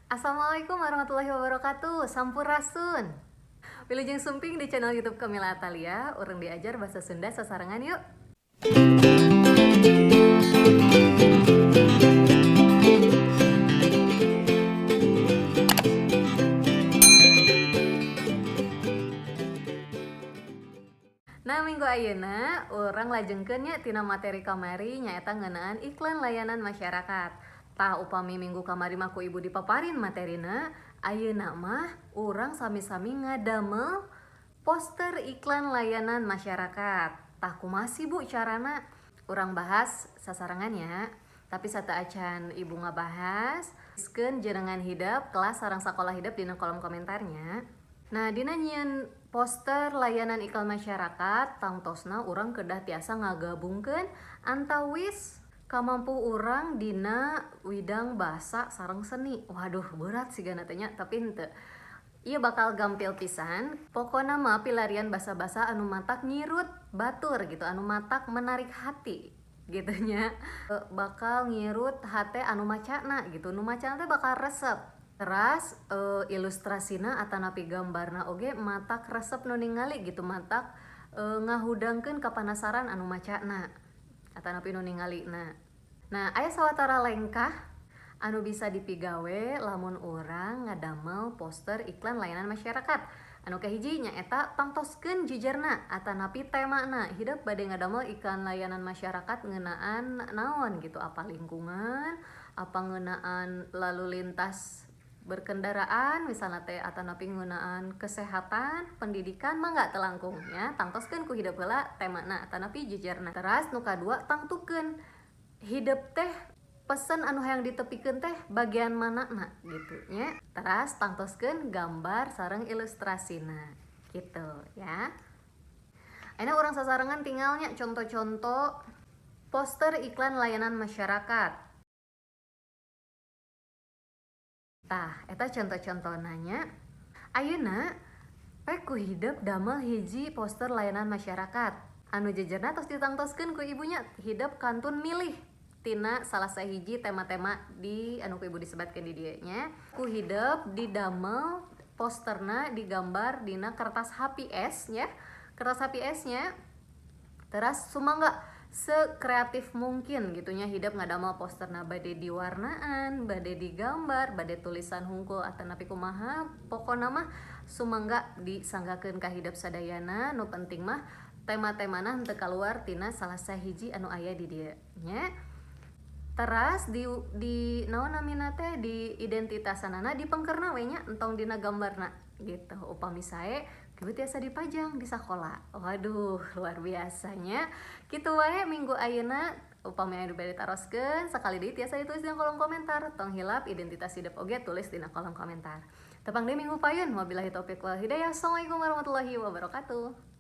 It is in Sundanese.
Assalamualaikum warahmatullahi wabarakatuh. Sampurasun. Wilujeng sumping di channel YouTube Kamila Atalia. Urang diajar bahasa Sunda sasarengan yuk. Nah, minggu ayeuna urang lajengkeun nya tina materi kamari, nyaeta ngeunaan iklan layanan masyarakat. Tah, upami minggu kamari mah ku ibu dipaparin materina, ayeuna mah urang sami-sami ngadamel poster iklan layanan masyarakat. Tah, kumaha sih, Bu, carana? Urang bahas sasarengan ya. Tapi sateuacan ibu ngabahas, tuliskeun jenengan hidep, kelas sareng sakolah hidep dina kolom komentarnya. Nah, dina nyieun poster layanan iklan masyarakat, tangtosna urang kedah tiasa ngagabungkeun antawis kamampu urang dina widang bahasa sareng seni. Waduh, berat sigana teh nya, tapi henteu. Ieu bakal gampil pisan. Pokona mah pilarian basa-basa anu matak ngirut batur gitu, anu matak menarik hati gitu nya. Bakal ngirut hate anu macana gitu. Nu macana teh bakal resep. Teras ilustrasina atanapi gambarna oge matak resep nu ningali gitu, matak ngahudangkeun kapanasaran anu macana atanapi nu ningalina. Nah, aya sawatara lengkah anu bisa dipigawe lamun urang ngadamel poster iklan layanan masyarakat. Anu kahiji nyaeta tangtoskeun jejerna atanapi temana. Hidep bade ngadamel iklan layanan masyarakat ngeunaan naon gitu, apa lingkungan, apa ngeunaan lalu lintas berkendaraan misalnya teh, atanapi ngeunaan kesehatan, pendidikan, mangga teu langkung nya tangtoskeun ku hidep heula temana atanapi jejerna. Teras nu kadua, tangtukeun hidep teh pesan anu hayang ditepikeun teh bagian mana na gitu nya. Teras tangtoskeun gambar sareng ilustrasina gitu ya. Ayeuna urang sasarengan tingal nya contoh-contoh poster iklan layanan masyarakat. Tah, eta contoh-contohna nya. Ayeuna pek ku hidep damel hiji poster layanan masyarakat. Anu jejerna tos ditangtoskeun ku ibu nya, hidep kantun milih tina salah sahiji tema-tema di anu ku ibu disebatkeun di dieu nya. Ku hidep didamel posterna digambar dina kertas HPS nya. Kertas HPS nya. Teras sumangga sekreatif mungkin gitu nya hidep ngadamel posterna, bade diwarnaan, bade digambar, bade tulisan hungkul atanapi kumaha, pokona mah sumangga disanggakeun ka hidep sadayana, nu penting mah tema-temana henteu kaluar tina salah sahiji anu aya di dieu nya. Teras di naon namina teh, di identitasanana dipengkerna we nya, entong dina gambarna gitu. Upami sae kieu tiasa dipajang di sakola. Waduh, luar biasanya. Kitu wae minggu ayeuna. Upami anu bade ditaroskeun sakali deui tiasa ditulis dina kolom komentar. Tong hilap identitas hidep oge tulis dina kolom komentar. Tepang deui minggu payun. Wabillahi taufiq wal hidayah. Assalamualaikum warahmatullahi wabarakatuh.